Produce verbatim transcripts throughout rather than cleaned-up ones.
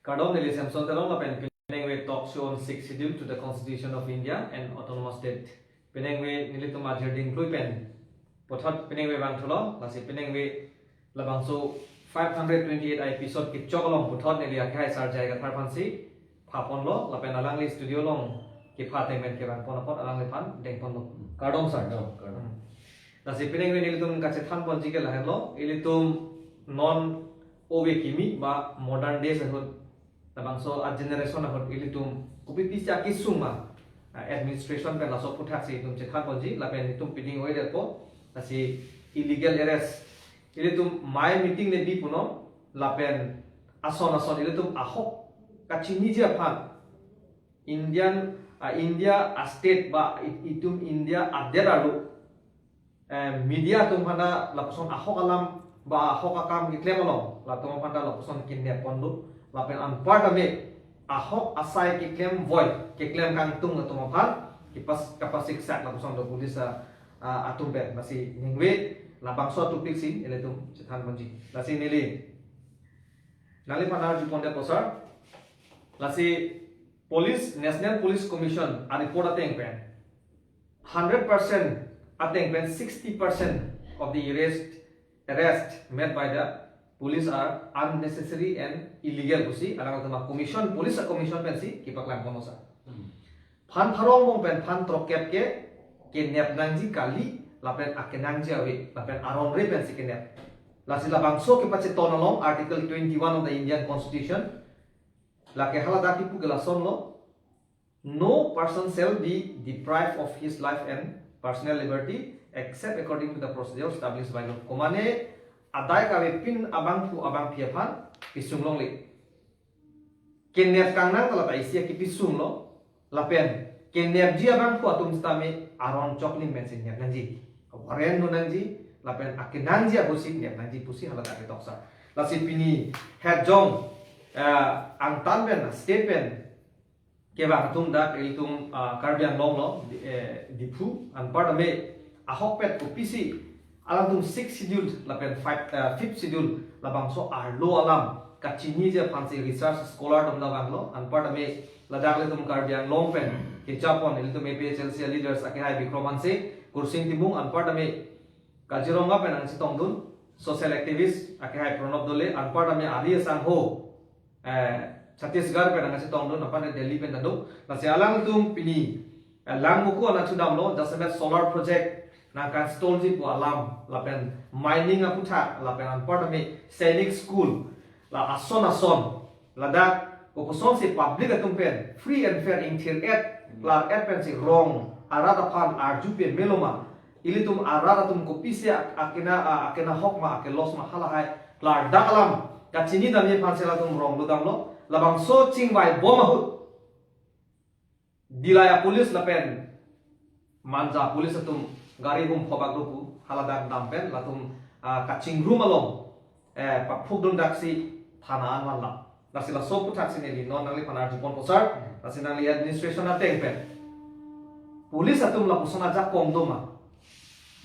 Kardom, neli Samson Teron lapen penang ave talk show on Sixth Schedule to the Constitution of India and Autonomous State. Penang ave nelitum ajir ding lui pen puthot penang ave vangthulo, lasi penang ave labangso five hundred twenty-eight episode kechok along puthot neli akehai Sar J I Kathar aphansi phaponlo, lapen alangli studio along kepha ateng pen kevangpon apot alangliphan dengponlo. Kardom sir. Kardom, kardom. Hmm. Lasi penang ave nelitum kachethanponji ke lahenlo, ilitum non ove kimi ba modern days ahut, labangso a generation ahut ilitum kopi pisi akesung ma, ah, administration pen laso aphuthaksi itum chethanponji, lapen itum piding oi detpo, lasi illegal arrest. Ilitum mai meeting le bi punon, lapen ason ason ilitum ahok kachiniji aphan Indian, ah, India a state ba it-, itum India adet arlo, eh, media atum aphanta lapuson ahok alam ba ahok akam keklem along, latum aphanta lapuson kenep pon do, lapen anparta me ahok asai keklem voi, keklem kangtung latum aphan kepas, kapasiksak lapuson do police a, a, atum pen. Lasi ningve labangso topic si ilitum chethanponji. Lasi neli nangliphan arjupon detpo sir. Lasi police, National Police Commission a report ateng pen hundred percent ateng pen sixty percent of the arrest, arrest made by the police are unnecessary and illegal pusi alangtum a commission, police a commission pensi kepaklang ponlo sir. Hmm. Phan pharo angbong pen phan throkkep ke kenep nangji kali, lapen akenangji ave, lapen aron-re pensi kenep. Lasi labangso kepacheton along Article twenty-one of the Indian Constitution, lake haladak kipu ke lasonlo, "No person shall be deprived of his life and personal liberty except according to the procedure established by law." Komane adai kavepin abangphu abangphi aphan kesung longle. Kenep kangnang ta la ta isi akepesunglo, lapen kenepji abangphu atum sitame aron choklim pensi nep nangji. Warrant do nangji, lapen akenangji ahutsi nep nangji pusi haladak ketok sir. Lasi pini hetjong, eh, angtan pen, state pen kevang atum dak ilitum, ah, Karbi Anglong lo, di-, eh, Diphu, anparta me ahokpet kopisi alangtum Sixth Schedule lapen five, eh, Fifth Schedule labangso arlo alam kachiniji aphansi research scholar atum ta vanglo, anparta me ladak ilitum Karbi Anglong pen kechapon ilitum A P H L C leaders akehai Bikrom Hanse, Kursing Timung, anparta me Kaziranga pen nangchetongdun social activist akehai Pranab Dole, anparta me ari asangho, eh, Chhattisgarh pen nangchetongdun, anparta Delhi pen ta do. Lasi alangtum pini, eh, Langvoku nangchedamlo, jasemet solar project nangkanstallji pu alam, lapen mining aputhak, lapen anparta me Sainik School, la ason ason, ladak kopusonsi public atum pen free and fair ingthir-et, klar-et pensi rong arat aphan arjupe meloma, ilitum arat atum kopisi ak-, akena, a-, akena hok ma, ake loss ma, halahai klardak alam kachinidamji aphansi latum rong dodamlo. Labangso chingvaibom ahut Dillai a police lapen Manja police atum gari hum phobak do pu haladak dam pen latum, ah, kachingrum along, eh, paphukdun daksi thana an vanlo. Daksi laso aputhaksi neli non nangliphan arjuponpo sir, daksi nangli administration ateng pen police atum lapuson ajakong doma.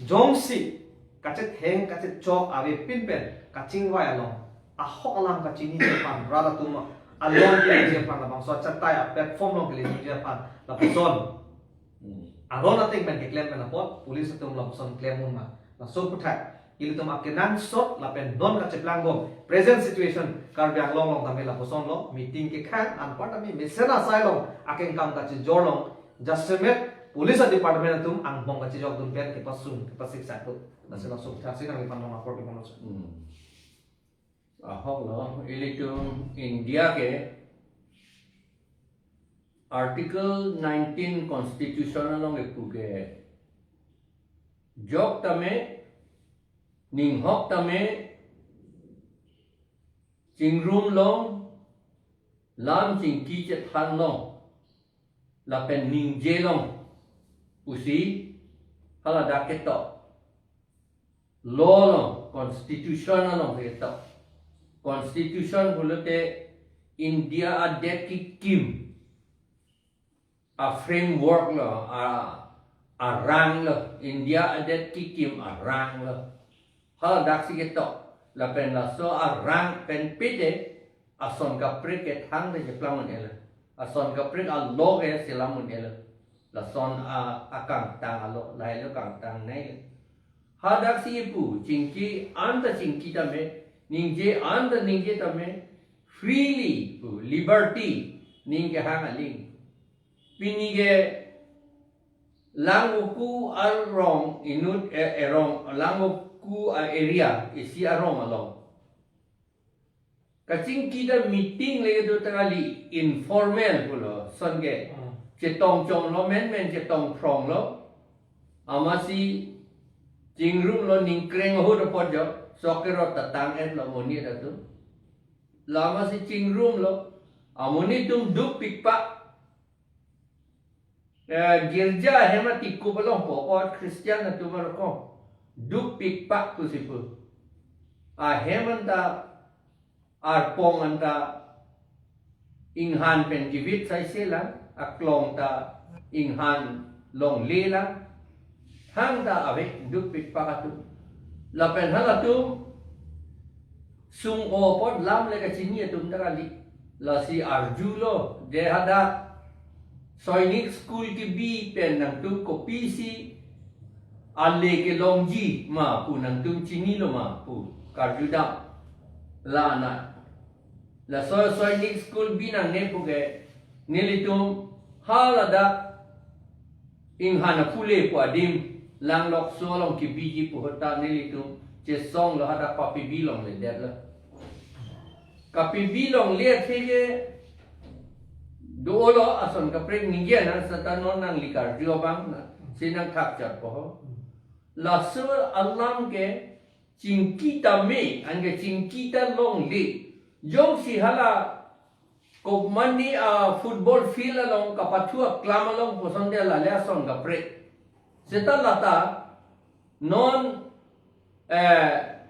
Jongsi kachetheng kachechok avepin pen kachingvai along ahok alam kachiniji aphan, rat atum along keleji aphan, labangso achatai a platform along keleji aphan lapuson. Hmm. Aron ateng pen keklem pen apot police atum lapuson klem un ma. Laso aputhak ilitum akenangsot lapen non kacheplangbom present situation Karbi Anglong along tame lapusonlo, meeting kekhang anparta me mesen asai along akengkam kachijor along jasemet police department atum angbong kachijokdun pen kepasung, kepasiksak do. Lasi laso aputhak si nangliphan non apor kemono sir. Hmm. Ahoklo, ilitum India ke Article nineteen Constitution along kepu ke jok tame, ninghok tame, chingrum long, lam chingki chethan long, lapen ningje long pusi haladak ketok. Law along, constitution along ketok. Constitution pulote India adet kekim a framework lo, a, arang lo, India adet kekim arang lo. Haladaksi ketok, lapen laso arang pen pete ason kaprek ke thangta cheplang un-elo. Ason kaprek alo ke chelang un-elo. Lason a, akangtang alo, lahelo kangtang nai. Hadak si pu, chingki anta chingki tame, ningje anta ningje tame, freely pu, liberty, ning kehang aling. Pini ke Langvoku arong inut, eh, erong, Langvoku a-area, isi arong along kachingki ta meeting le do ta kali, informal pulo, son ke. Hmm. Chetong chomlo, menmen chetong phronglo. Amatsi chingrumlo, ningkreng ahut apot jo, sok kerot ta tang-etlo amonit atum. La amatsi chingrumlo, amonit atum dukpikpak. Eh, girja ahem atikup along po, apot Christian atum arokong dukpikpak pusi pu. Ahem anta, arpong anta inghan pen kivit saise lang, aklong ta inghan longle lang, thangta ave dukpikpak atum. Lapen halatum sung-o apot lam le kachini atum ta kali. Lasi arjulo, je hadak Sainik School kebi pen nangtum kopisi ale kelongji ma pu nangtum chinilo ma pu karjudam. La na. Laso Sainik School bi nangne puke nelitum haladak inghan apule pu adim Langlokso along kebiji pu ahut ta nelitum chesonglo, hadak papibi longledetlo. Kapibi longle atheke dolo, ason kaprek ningje nang seta non nangli karju abang na, si nangthakchot po ho. Laso alam ke chingki tame, anke chingki ta longle. Jongsi hala kopmani a football field along kapathu aklam along puson dia lale ason kaprek. Seta lata non, eh,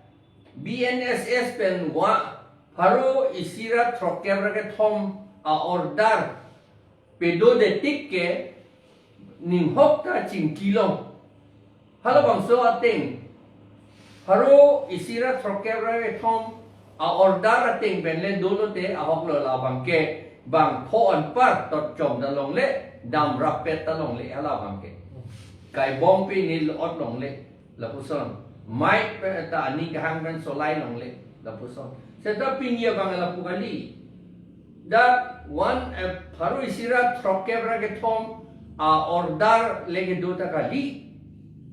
B N S S pen wa pharo isi ra throkkep ra kethom a-order pedodetik ke ninghok ta chingki long. Halabangso ateng, pharo isi ra throkkep ra kethom a-order ateng pen le dolo te ahoklo, labang ke bang pho anpar tot chom ta longle, dam rappet ta longle halabang ke. Kaibong pe nil ot longle, lapuson. Mike pe ta ani kahang pen solai longle, lapuson. Seta pini abang lapu kali. Dak one, eh, pharo isi ra throkkep ra kethom a-order le kedo ta kali.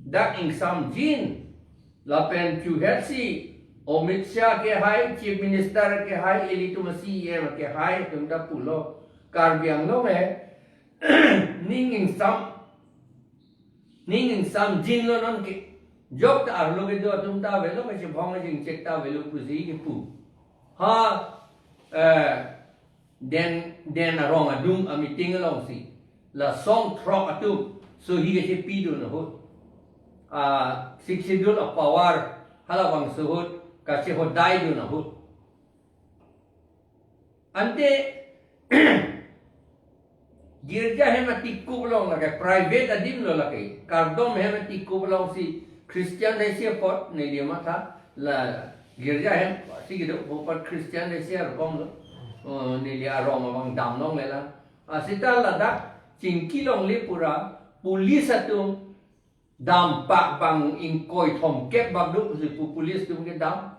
Dak ingsamjin lapen chuhetsi Amit Shah ke hai, Chief Minister ke hai, ilitum C E M ke hai, atum ta pulo, Karbi Anglong he ning ingsam, ning ingsamjinlo non ke. Jok ta arlo kedo atum ta avelo, kachebhong ajing chek ta avelo pusi kepu. Ha, eh, den, den arong adung a-meeting alongsi la song throk atum sohi kachepidun ahut, a Sixth Schedule a-power halabangso ahut kachehodaidun ahut. Ante girja hem atikup along lake, private adim lo lake, kardom hem atikup alongsi Christian isi apot neli matha, la girja hem si kedo apot Christian isi arkom lo, oh, neli arong abang dam longle lang. A seta ladak chingki longle pura, police atum dampak bang ingkoi thomkep bak do pusi pu police atum kedam.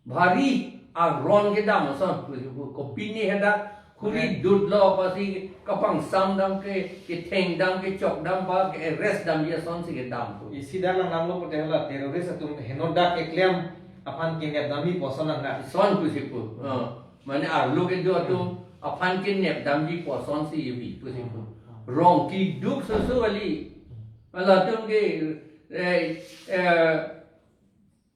Bhari aron kedam ason pusi pu, kopine hadak khuri dut lo pasi kapangsam dam ke, ketheng dam, kechok dam ba ke-arrest damji asonsi kedam pu. Isi dak langdamlo pute hala terrorist atum henodak keklem aphan kenep damji pu ason nang na. Son pusi pu. Hmm. Ah, mane arlo kedo atum aphan kenep damji pu asonsi yebi pusi pu. Hmm. Rong kiduk soso kali. Halatum ke, eh, eh,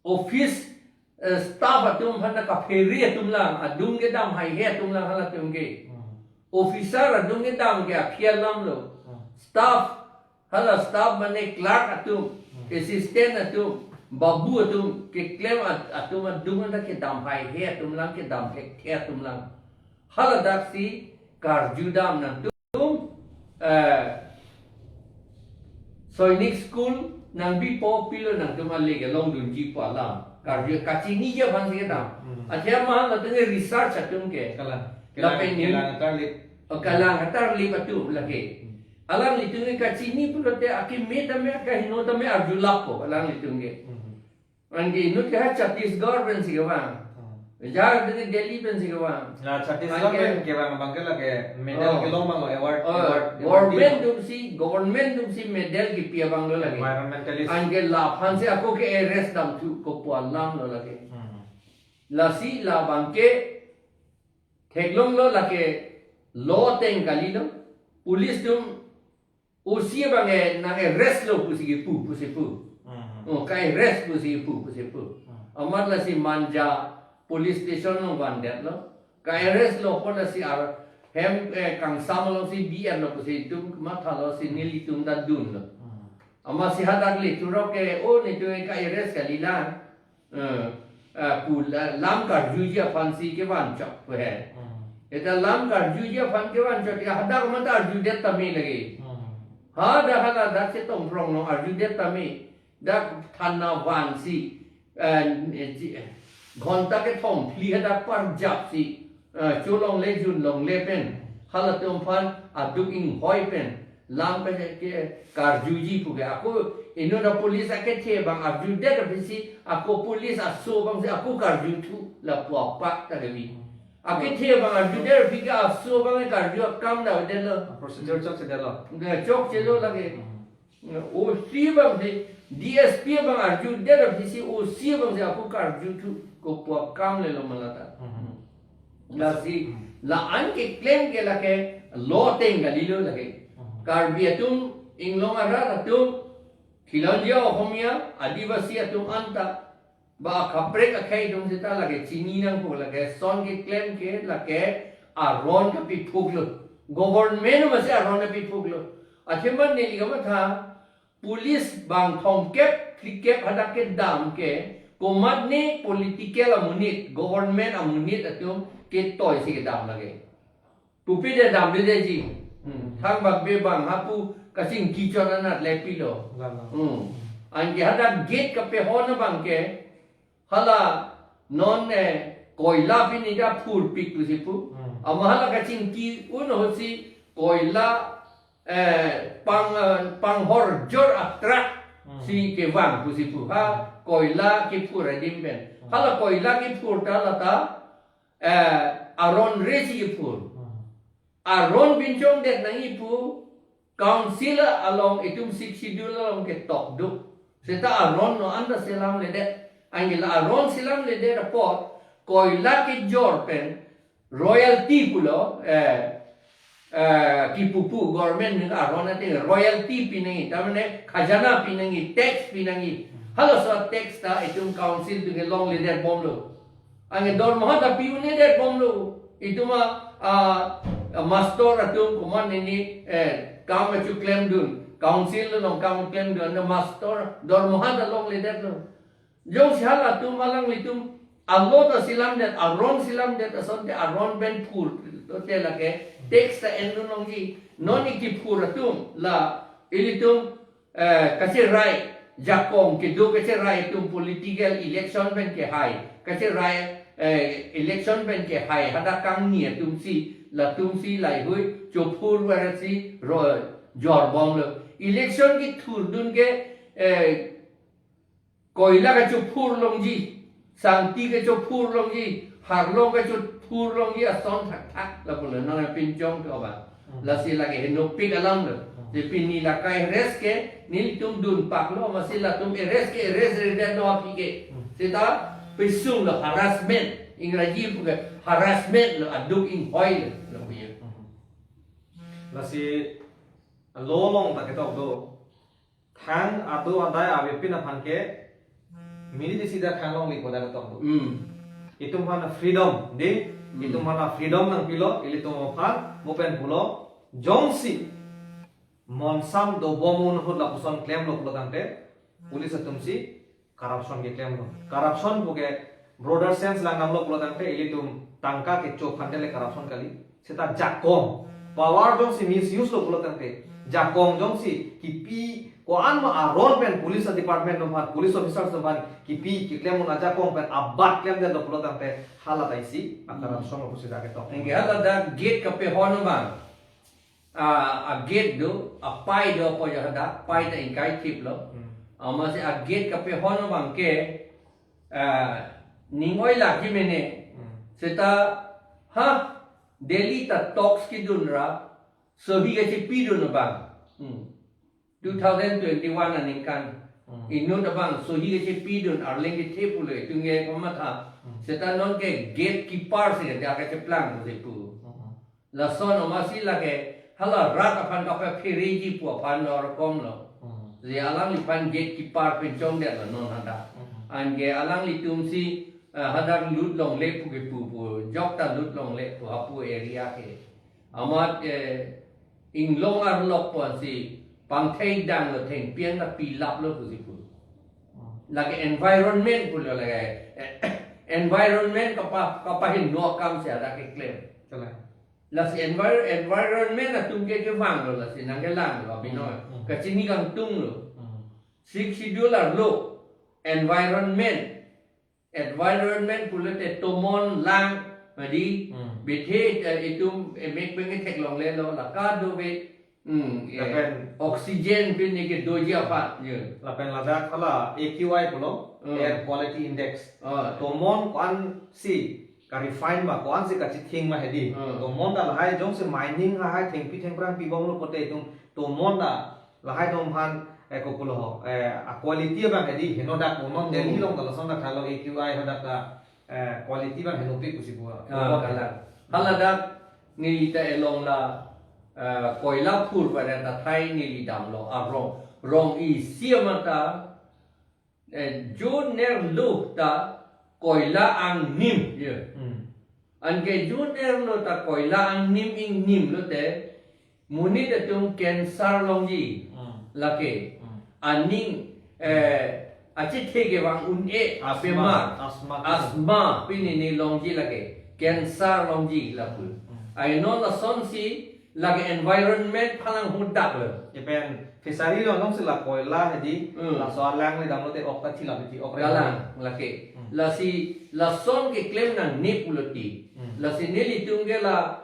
office, eh, staff atum aphan kaphere atum lang, adung kedam haihe atum lang halatum ke. Hmm. Officer adung kedam ke aphi alam lo. Hmm. Staff, hala staff mane clerk atum, hmm, assistant atum, babu atum, keklem at-, atum adung anta kedam haihe atum lang, kedam thekthe atum lang. Haladaksi karjudam nangtum, eh, Sainik School nangbipo, pilo nangtum ale kelongdunji pu alam. Karju kachiniji aphansi kedam. Hmm. Athe amat latum ke research atum ke. Kalang. Lapen Kalang, nim- Kalang Atarlip. Oh, Kalang Atarlip atum lake. Hmm. Alanglitum ke kachini pulote akeme tame akehingno tame arjulappo alanglitum ke. Hmm. Anke inut ke ha Chhattisgarh pensi kevang. Hmm. Jahar ke Delhi pensi kevang. Na Chhattisgarh Anke pen kevang abang ke lake medal Oh. kelong abang lo, award, Oh, award, award government dilo. atumsi, government atumsi medal kipi abang lo lake. Environmentalist. Anke laphansi ako ke arrest damthu kopu alam lo lake. Hmm. Lasi labang ke theklonglo lake law ateng kalilo. Police atum O C abang ke nang arrest lo pusi kipu, pusi pu. Hmm. Oh, ka-arrest pusi kipu, pusi pu. Hmm. Amat lasi Manja police station along vandetlo. Ka-arrest lo apot lasi ar hem, eh, kangsam alongsi bi-etlo pusi itum mathalo si nelitum ta dunlo. Hmm. Amatsi hadak ilitum rok ke, oh, netum ke ka-arrest kalilang. Eh, eh, pu la-, lam karjuji aphansi kevanchot pu he. Hmm. Eta lam karjuji aphan kevanchot ke hadak amat arjudet tame lake. Hmm. Hadak hadak dak Chetongprong along arjudet tame. Dak thana vansi, eh, ji-, ghonta kethom phli hadak parjapsi, eh, cholongle junlongle pen, halatum aphan aduk inghoi pen, lam pen ke karjuji pu ke. Ako inut apolice akethe abang arjudet aphisi, ako police aso abangsi ako karjuthu lapu apak ta kali. Akethe abang arjudet aphi ke aso abang karju akam ta detlo. Procedure chokchedetlo. Nda chokchelo lake. Hmm. O C abangsi, D S P abang arjudet aphisi O C abangsi ako karjuthu kopu akam lelo malata. Mhm. Lasi, la-an keklem ke lake law ateng kalilo lake. Mhm. Karbi atum, Inglong arat atum, Khilonjia Ohomia, Adivasi atum anta, ba kaprek akhei atum seta lake chini nangpo, lake lason keklem ke lake aron kapiphuklo. Government amatsi aron kapiphuklo. Athema neli kamatha, police bang thomkep phlikep hadak kedam ke, komatne political amonit, government amonit atum ketoisi kedam lake. Pupi de damde ji. Hmm. Thangbak be bang hapu kachingki chot anat le pilo. Lalo. Hmm. Anke hadak gate kapehon abang ke, hala non, eh, koila pini ta phurpik pusi pu. Hmm. Amat hala kachingki un ahutsi koila, eh, pang, eh, panghor jor a truck Hmm. si kevang pusi pu. Ha, koila kephur adim pen. Hmm. Hala koila kephur ta lata, eh, aron resi kephur. Hmm. Aron pinchongdet nangji pu council along itum Sixth Schedule along ketok do. Seta aron non anta selamledet. Anke la aron selamledet apot koila kejor pen royalty pulo, eh, eh, kipu pu government nang aron ateng royalty pinangji, ta mane khajana pinangji, tax pinangji. Halaso tax ta itum council atum kelongledetbomlo. Anke dormoha ta pi-unledetbomlo. Itum a, a, a master atum komatne, eh, kam kacheklemdun, council along kam klemdun, anta master dormoha ta longledetlo. Jongsi halatum alanglitum a-law ta selamdet, aron selamdet asonte aron pen phur, tote lake tax ta endun longji, non ikiphur atum la ilitum, eh, kacherai, jakong kedo kacherai atum political election pen kehai, kacherai, eh, election pen kehai, hadak kangni atumsi, latumsi laheihui chophur varasi ro-, jorbomlo. Election kethurdun ke, eh, koila kachophur longji, sangti kachophur longji, harlong kachophur longji ason thakthak lapulo, nang pinchong ke abang. Hmm. Lasi lake henopik alamlo. Hmm. Je pini la ka-arrest ke nelitum dunpaklo, amatsi latum arrest ke arrestdetlo aphi ke. Hmm. Seta pisunglo, harassment, Ingraji pu ke harassment lo, aduk inghoilo, lapu ya. Hmm. Lasi law along ta ketok do. Thang ado adai avepin aphan ke minit isi ta thanglonglepo, dak ketok do. Hmm. Itum aphan freedom, dei, Hmm. itum aphan freedom nangpilo, ilitum aphan, mo pen pulo, jongsi monsam dobom un ahut lapuson klemlo pulo tangte, police atumsi corruption keklemlo. Corruption pu ke broader sense langdamlo pulo tangte, ilitum tangka kecho aphan tele corruption kali. Seta jakong, power jongsi misuse lo pulo tangte, Jakong jongsi kipi ko-an ma aron pen police department atum aphan, police officers atum aphan kipi keklem un ajakong pen abat klemdetlo pulo tangte hala ta isi akaran Hmm. song pusi dak ketok. Anke hala dak gate kapehon abang. A, a gate do, a pai do ko ya dak, pai ta ingkai thiplo. Hmm. Amatsi a gate kapehon abang ke, a, ning oilak ji mene. Hmm. Seta, ha, Delhi ta talks kedun ra, sohi kachepidun abang. Hmm. Two thousand twenty-one aningkan. Hmm. Inut abang sohi kachepidun arleng kethe pulo itum ke komatha. Hmm. Seta non ke gatekeeper si dia kacheplang pusi pu. Hmm. Lason amatsi lake hala rat aphan kapaphereji pu aphan lo rokom lo. Hmm. Jadi alangliphan gatekeeper pinchongdetlo non hadak. Hmm. Anke alanglitum si, eh, hadak lut longle pu kepu pu, jok ta lut longle pu hapu area ke. Amat, eh, inglong arlok ponsi pangthei danglo thengpi an ta pilaplo pusi pu. Hmm. Lake environment pulo lake, eh, environment kapa, kapaheno akam si hadak keklem. Kalang. Lasi envir-, environment atum ke kevanglo lasi nangkelanglo abinoi. Hmm, hmm. Kachini kangtunglo. Hmm. Sixth Schedule arlo environment. Environment pulote tomon lang, madi, Hmm. bethe, eh, itum, eh, mek pen ketheklonglelo, la kadokave, hmm, eh, Lapen oxygen pini kedoji aphan, ye. Lapen ladak hala A Q I pulo, Hmm. Air Quality Index. Oh. Tomon ko-an si ka-refine ma, ko-an si kachithing ma hedi. Hmm. Tomon ta lahai jongsi mining lahai thengpi thengphrang pibomlo pote itum tomon ta lahai atum aphan, eh, kopulo ho, eh, a quality abang hedi henodak tomon Delhi Hmm. along ta lason ta khalo A Q I hadak ta, eh, quality abang henopik pusi pu. Ah, kalang. Hala dak neli ta along la, eh, Koilapur pada ta thai neli damlo arong. Rong isi amat ta, eh, jo nerlo ta koila angnim, ye. Hmm. Anke jo nerlo ta koila angnim ingnimlo te, monit atum cancer longji, Hmm. lake. Hmm. Aning, eh, achethe kevang un-e Asthma, abemar. Asthma. Asthma, pini ni longji lake. Cancer longji lapu. Hmm. Ai non lasonsi lake environment phalang hudaklo. Lapen fishery along si la koila hedi, Hmm. laso alang le damlote ok ta thilap iti, ok reng. Kalang, lake. Hmm. Lasi, lason keklem nangne pulo ti. Hmm. Lasi nelitum ke la,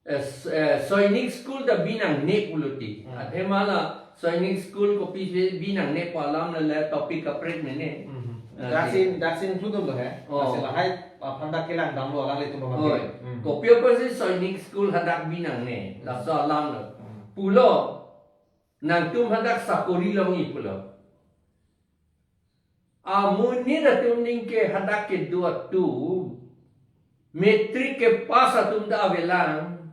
eh, s-, eh, Sainik School ta bi nangne pulo ti. Hmm. Athema la Sainik School kopi si bi nangne pu alam le, le topic kaprek mene. Hmm. Ah, Daksi, si. Daksi include lo he. Oh. Daksi lahai, aphan dak kelang damlo alanglitum aphan. Oi. Hmm. Kopi apotsi Sainik School hadak bi nangne. Hmm. Laso alamlo. Hmm. Pulo, nangtum hadak sakori longji pulo. Amonit atum ningke hadak kedo atum. Matric kepass atum ta avelang.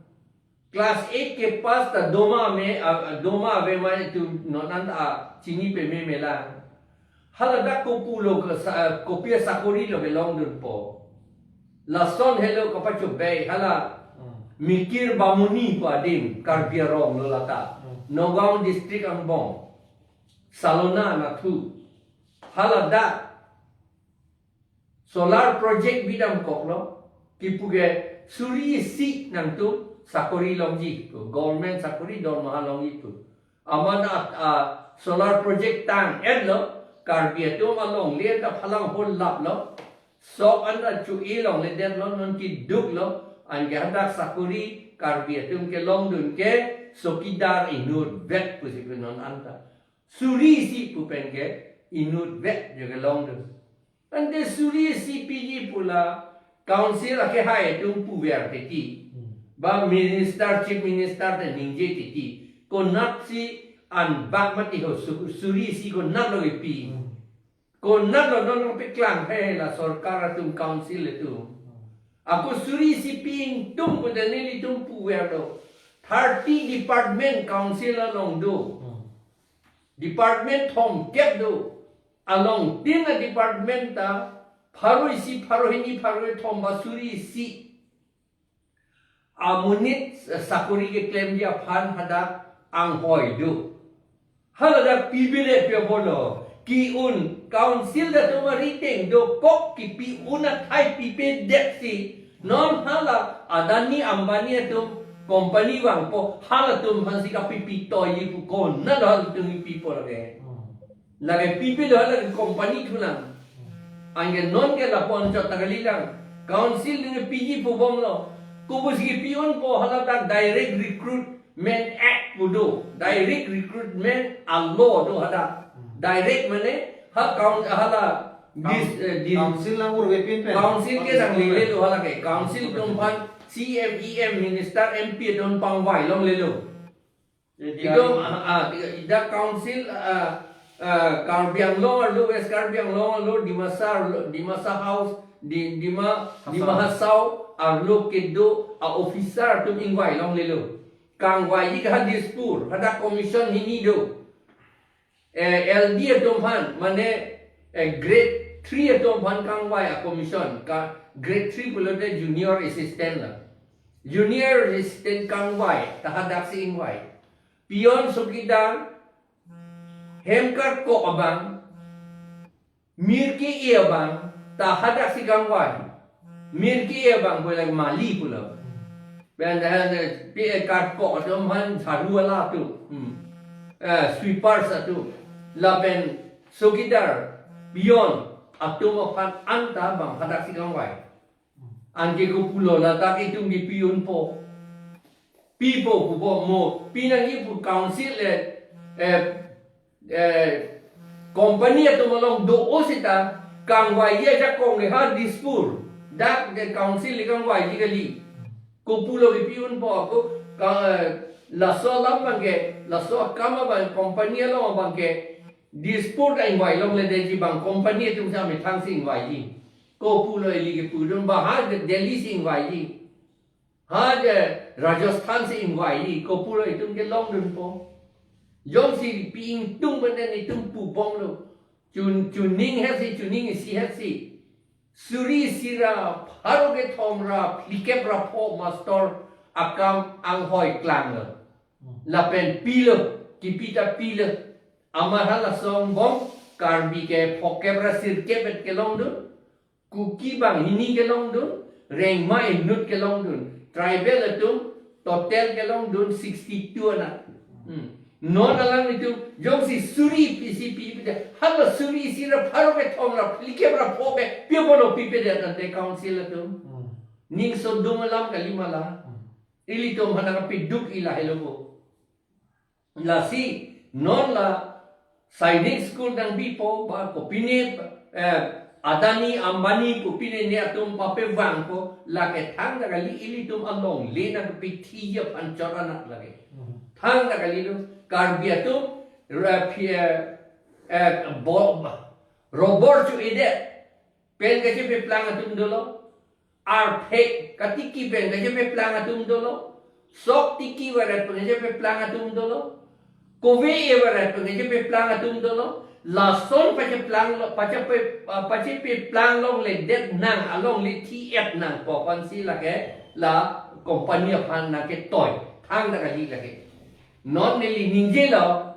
Class eight kepass ta doma me, a, a, doma ave ma itum non an ta chini pame melang. Hala dak kopulo ke sa-, kopi asakori lo kelongdunpo. Lason helo kapachobei hala Hmm. Mikir Bamuni pu adim Karbi arong lo lata. Hmm. Nagaon district angbong. Salona Nathu. Hala dak solar project bidam koklo, kipu ke suri isi nangtum sakori longji pu, government sakori dormaha longji pu. Amat a, a, solar project tang-etlo, Karbi atum alongle ta phalang holaplo, sok an ta chu-e longledetlo, non keduklo, anke hadak sakori Karbi atum kelongdun ke sokidar inutvet pusi pu non an ta. Suri isi pu pen ke inutvet jo kelongdun. Ante suri isi piji pu la council akehai atum puver titi. Hmm. Ba minister, chief minister ta ningje titi. Konatsi anbak mati ho su-, suri isi konatlo kepi. Hmm. Konatlo non peklang he la sorkar atum council atum. Hmm. Ako suri isi pi ingtung pu ta nelitum puverlo. Thirty department council along do. Hmm. Department thomkep do. Along tin a department ta pharo isi, pharo hini, pharo thom ba suri isi. Amonit sakori keklemji aphan hadak anghoi do. Haladak pibele pe bolo. Ki-un council ta tum arideng dokok kipi-un athai pipedet si. Non hala Adani Ambani atum Company vangpo, halatum aphansi kapipi toiji pu, konat halatum pipo lake. Hmm. Lake pipe do, lake company thulang. Anke non ke lapu anchot ta kalilang. Council ne piji pu bomlo. Kopusi pi-unpo, hala dak Direct Recruitment Act pu do. Direct Recruitment a-law do hadak. Direct mane ha coun-, hala dis-, eh, dis-, Council nang urve pin pen. Council ke nang lele lo hala ke. Council atum aphan C M, E M, minister, M P atum pangvai longle lo. Itum, ah, ah, ida council, ah, ah, Karbi Anglong arlo, West Karbi Anglong arlo, Dimasa arlo, Dimasa House, Di-, Dima, Hasao. Dima Hasao arlo kedo a-officer atum ingvai longle lo. Kangvaiji ke ha Dispur, hadak commission hini do. Eh, L D atum aphan, mane, eh, grade three atum aphan kangvai a-commission, ka grade three pulote junior assistant la. Junior assistant kangvai, ta hadaksi ingvai. Peon, chowkidar, hem karkok abang, mir ke-e abang, ta hadaksi kangvai. Mir ke-e abang pu lake mali pulo. Pen dah, eh, pi-, eh, karkok atum aphan jharu wala atum. Hmm. Eh, sweepers atum. Lapen chowkidar, peon atum aphan anta bang hadaksi kangvai. Anke kopulo ladak itum ke pi-unpo. Pipo pupo mo, pi nangji pu council, eh, eh, eh, company atum along do-o seta, kangvaiji ajakong ke ha Dispur. Dak ke council le kangvaiji kali. Kopulo ke pi-unpo ako, ka, eh, laso alam abang ke, laso akam abang company along abang ke, Dispur ta ingvai longledetji, bang company atum si amethang si ingvaiji. Kopulo ili ke pudun, bang ha Delhi si ingvaiji. Ha je Rajasthan si ingvaiji, kopulo itum ke longdunpo. Jongsi pi ingtung benden itum pu bomlo. Chun-, chuning hetsi, chuning isi hetsi. Suri isi ra, pharo kethom ra, phlikep ra pho mastor akam anghoi klanglo. Lapen pilo, kipi ta pilo. Amat halaso angbong, Karbi ke phokep ra sirkep et kelongdun. Kuki bang hini kelongdun, Rengma inut kelongdun. Tribal atum total kelongdun sixty-two anat. Hmm. Non alanglitum, jongsi suri isi pi, pi, hala suri isi ra pharo kethom ra phlikep ra pho pe, pi apotlo pipedet ante council atum. Hmm. Ning sodum alam kali ma la. Hmm. Ilitum aphan kapiduk-i lahelo bo. Lasi, non la Sainik School nangpipo, ba kopine, eh, Adani, Ambani kopine ne atum papevangpo, lake thangta kali, ilitum alongle nangkepitiji aphan chot anat lake. Hmm. Thangta kali lo, Karbi atum, ra phi-, eh, eh, bo-, robor cho-edet pen kachepeplang atum dolo. Arphek katiki pen kachepeplang atum dolo. Sok tiki varet pen kachepeplang atum dolo. Kove-e varet pen kachepeplang atum dolo. Lason pacheplang lo, pachepe-, ah, pachepeplang longledet nang, alongle thi-et nangpo aphansi lake la company aphan nangketoi. Thangta kali lake. Non neli ningjelo,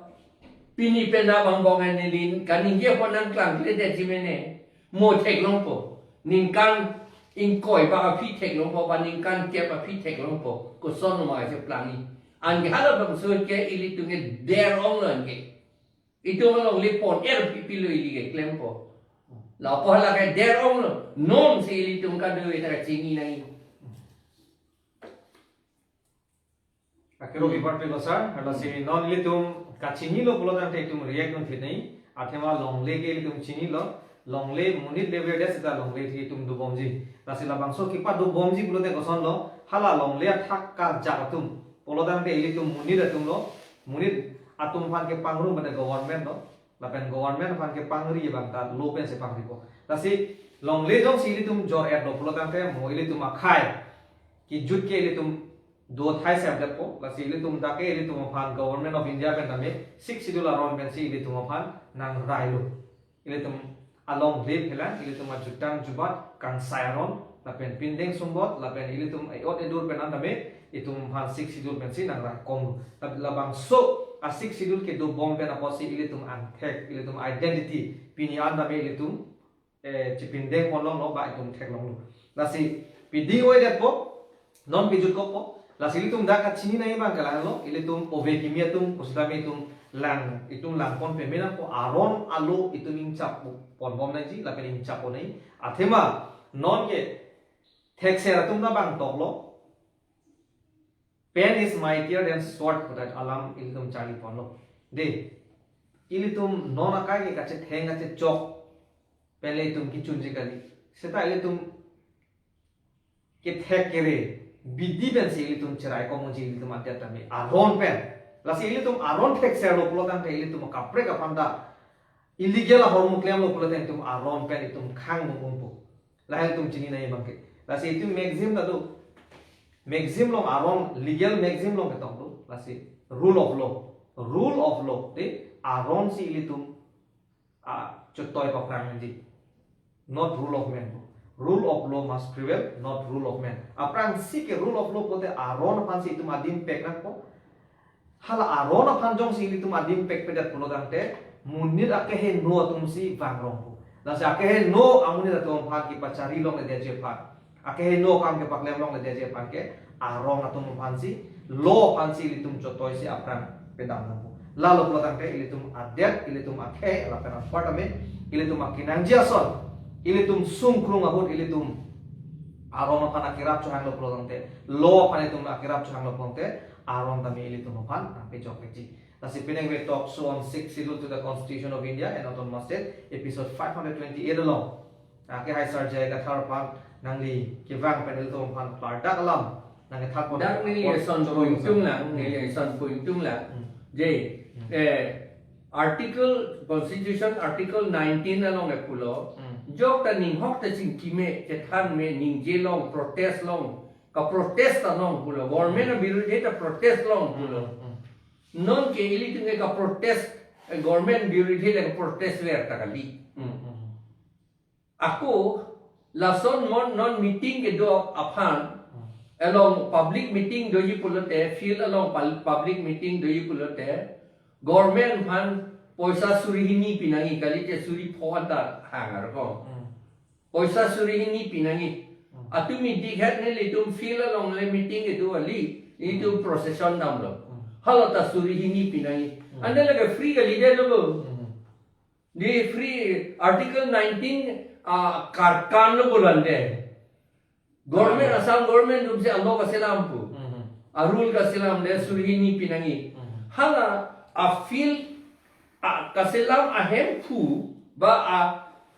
pini pen abang bong neli kaningje aphan nangklangkledetji mene. Mo theklongpo. Ningkan ingkoi ba aphi theklongpo, ba ningkan kep aphi theklongpo. Koson ma cheplangji. Anke halabangso ke ilitum ke der-onglo anke. Itum alongle pon-er pipilo ili ke klempo. Lapu hala ke der-onglo. Non si ilitum kado-eta kachini nangji. Akero, hmm, kiparpik lo sir, lasi non ilitum kachinilo pulo tangte itum react dun thit nangji, athema longle ke ilitum chinilo, longle monit level det seta longle ke itum dobomji. Lasi labangso kipa dobomji pulote kosonlo, hala longle athak karjak atum pulo tangte ilitum monit atumlo, monit atum aphan kepangrum pada government lo, lapen government aphan kepangri abang ta law pensi pangripo. Lasi longle jongsi ilitum jor-etlo pulo tangte mo ilitum akhei kejut ke ilitum do thai sepdetpo, lasi ilitum dak ke ilitum aphan Government of India pen tame Sixth Schedule aron pensi ilitum aphan nangrailo. Ilitum alongle phelang, ilitum ajutang jubat kangsai aron, lapen pindeng sumbot, lapen ilitum e-ot edur pen an tame itum aphan Sixth Schedule pensi nangraikom. Lab-, labangso a-Sixth Schedule kedobom pen apotsi ilitum angthek, ilitum identity pini an tame ilitum eh, chipindeng ponlonglo ba itum theklonglo. Lasi piding-o-edetpo, non kejutkokpo, Lasi ilitum dak kachini nangji abang ke lahelo, ilitum ove kimi atum, pusitame itum lang, itum langpon peme nangpo, aron alo itum ingchap ponbom nangji, lapen ingchap pon nangji. Athema, non ke thekser atum ta bang toklo. Pen is mightier than sword, pu ta alam ilitum charli ponlo. De, ilitum non akai ke kachetheng kachechok pen le itum kechunji kali. Seta ilitum kethek kere, bidi pensi ilitum cherai komunji ilitum adet tame. Aron pen. Lasi ilitum aron thekserlo pulo tangte ilitum kaprek aphan ta illegal ahormu klemlo pulo tangte itum aron pen itum khang mung umpo. Lahai itum chini nangji abang ke. Lasi itum maxim ta do. Maxim along aron, legal maxim along ketok do. Lasi rule of law. Rule of law. De, aron si ilitum a, chotoi paphrang nangji. Not rule of man. Rule of law must prevail, not rule of man. Aphrangsi ke rule of law pote aron aphansi itum adim pek nangpo. Hala aron aphan jongsi ilitum adim pekpedet pulo tangte, monit akeheno atumsi vangrongpo. Lasi akeheno amonit atum aphan kepachari longledetji aphan, akeheno akam kepaklem longledetji aphan ke aron atum aphansi, law aphansi ilitum chotoisi aphrang pedam nangpo. Lalo pulo tangte ilitum adet, ilitum akhei, lapen apartment, ilitum akenangji ason, ilitum sungkrung ahut ilitum aron aphan akerap chohanglo pulo tangte, law aphan ilitum akerap chohanglo pulo tangte, aron tame ilitum aphan nangpejok nangji. Lasi penang we talk show on Sixth Schedule to the Constitution of India and Autonomous State, episode five hundred twenty-eight along. Ake hai sar jai kathar aphan nangli kevang pen ilitum aphan klardak alam nangkethar pon. Dak neli apot eson choro point tung lang, hmm, neli eson point tung lang. Hmm. Je, hmm, eh, article, Constitution Article nineteen along ke pulo. Hmm. Jok ta ninghok ta chingki me, chethan me, ningje long, protest long, ka protest ta long pulo. Government abirudhe ta protest long pulo. Hmm, hmm. Non ke ilitum ke ka protest, eh, government birudhe le ka protest ver ta kali. Hmm, hmm. Ako, lason mon non meeting kedo aphan, hmm, along public meeting doji pulote, field along pal-, public meeting doji pulote, government aphan poisa suri hini pinangji, kalite suri pho anta hangar ko. Hmm. Poisa suri hini pinangji. Hmm. Atumi dikhat nelitum field along le meeting kedo kali, itum, hmm, procession damlo. Hmm. Hala ta suri hini pinangji. Hmm. Ante lake free kalidetlo. Hmm. Di free Article nineteen, ah, karkan lo pulo ante. Government, hmm, Assam government atumsi a-law kaselam pu. Hmm. A-rule kaselam de suri hini pinangji. Hmm. Hala a-field, a, kaselam ahemphu, ba a,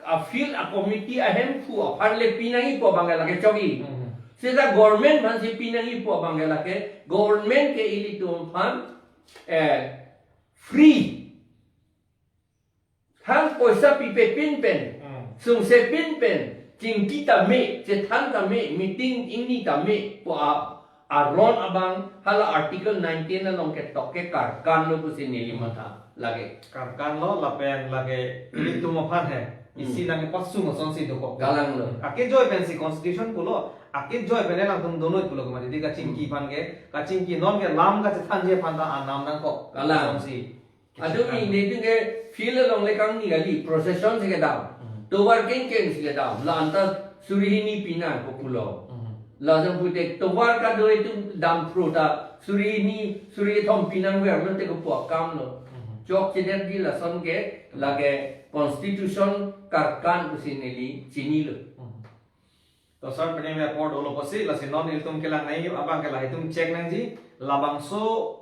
a-field a-committee ahemphu aphan le pinangji pu abang ke lake chokji. Hmm. Seta government aphansi pinangji pu abang ke lake, government ke ilitum aphan, eh, free. Thang poisa pipe pin pen, hmm, sungse pin pen, chingki tame, chethan tame, meeting ingni tame, pu a, aron abang, hala Article nineteen along ketok ke karkan lo pusi neli matha lake. Karkan lo, lapen lake ilitum aphan he, hmm, isi nangkepasung asonsi dokok. Kalang lo. Akejoi pensi constitution pulo, akejoi pen alangtum donoi pulo kemati, di kachingki aphan ke, kachingki non ke lam kachethanje aphan ta anam nangkok. Kalang. Asonsi. Atum, hmm, netum ke field along le kangni kali, procession si kedam. Hmm. Tovar kengkeng si kedam. La anta suri hini pinang ko pulo. Hmm. Lason pute tovar kado itum dam phro ta suri hini, suri kethom pinangver lote kopi akam lo. Hmm. Chokchedet di lason ke lake constitution karkan pusi neli chinilo. Hmm. To sir, penang apor dolo pusi, lasi non ilitum kelang nangji abang ke lahai itum check nangji, labangso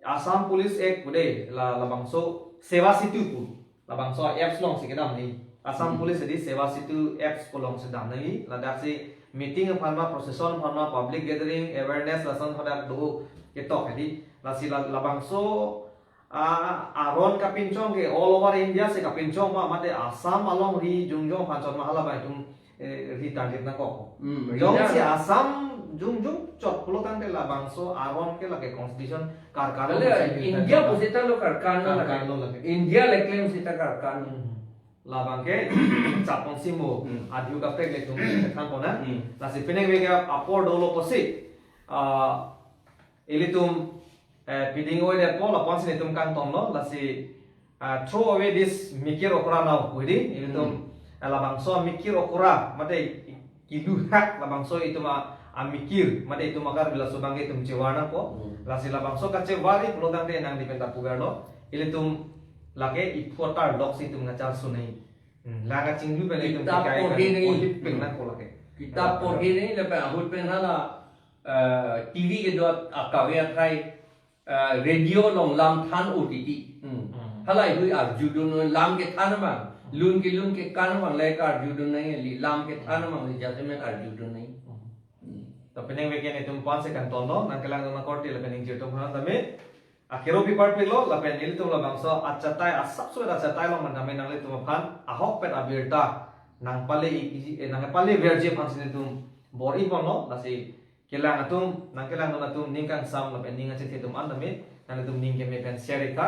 Assam Police Act pu de, la, labangso Seva Setu pu. Labangso apps alongsi kedam nangji. Assam, hmm, Police di Seva Setu apps pu alongsi dam nangji. Ladaksi meeting aphan ma, procession aphan ma, public gathering, awareness lason hadak do ketok hedi. Lasi la, labangso, ah, aron kapinchong ke all over India si kapinchong ma, mate Assam alongri jongjong aphan chot ma, hala abang itum eh, ri target nangkok. Hmm, ri jongsi target. Assam jongjong chot pulo tangte labangso aron ke lake constitution karkan lo. Kale, pusi ri India target. Pusita lo karkan lo lake. Karkan lo lake. India le claim sita karkan. Hmm. Labang ke chapon simo, hmm, adiu kaprek le itum than pon nang. Hmm. Lasi penang veke apor dolo pusi, ah, ilitum, eh, piding oi det po, lapuan si netum kangtong lo, lasi, ah, throw away this mikir okra now, pu hedi, ilitum, hmm, eh, labangso mikir okra, mate, kilu hak labangso itum a-, amikir, mate itum a-Karbi laso abangke itum chevar nangpo. Hmm. Lasi labangso kachevar-i pulotangte nangli pen ta puverlo. Ilitum lake iphu atar loksi itum nangcharsu nangji. Hmm. La kachinglu pen itum Kitap kekai porhe kan nangji. Porhe pen Hmm. nangpo lake. Kitap Hmm. porhe nangji lapen ahut pen hala, eh, T V kedo akave athai, eh, radio along lam than O T T. Hmm. Hmm. Halahei arjudun lam kethan abang. Lun kelun kekan abang le karjudun nangji, lam kethan abang le jasemet arjudun nangji. Hmm. Hmm. To penang weekend itum aphan si kangtonlo, nangkelangdun akorte lapen ningjir atum aphan tame. Akero pipar pilo, lapen ilitum labangso achatai, asapso achatai along man tame nanglitum aphan ahokpet abirta nangpale-i, eh, nangpaleverji aphan si nelitum bor-i ponlo, lasi kelang atum, nangkelangdun atum ning kangsam lapen ning achethe atum an tame, nanglitum ning keme pen share-i tha.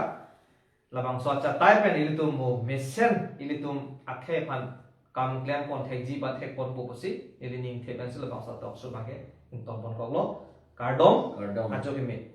Labangso achatai pen ilitum mo mesen ilitum akhei aphan kam klem pon thekji ba thek ponpo pusi, ili ningthe pensi labangso talk show abangke ington ponkoklo. Kardom, Kardom. Ajo keme.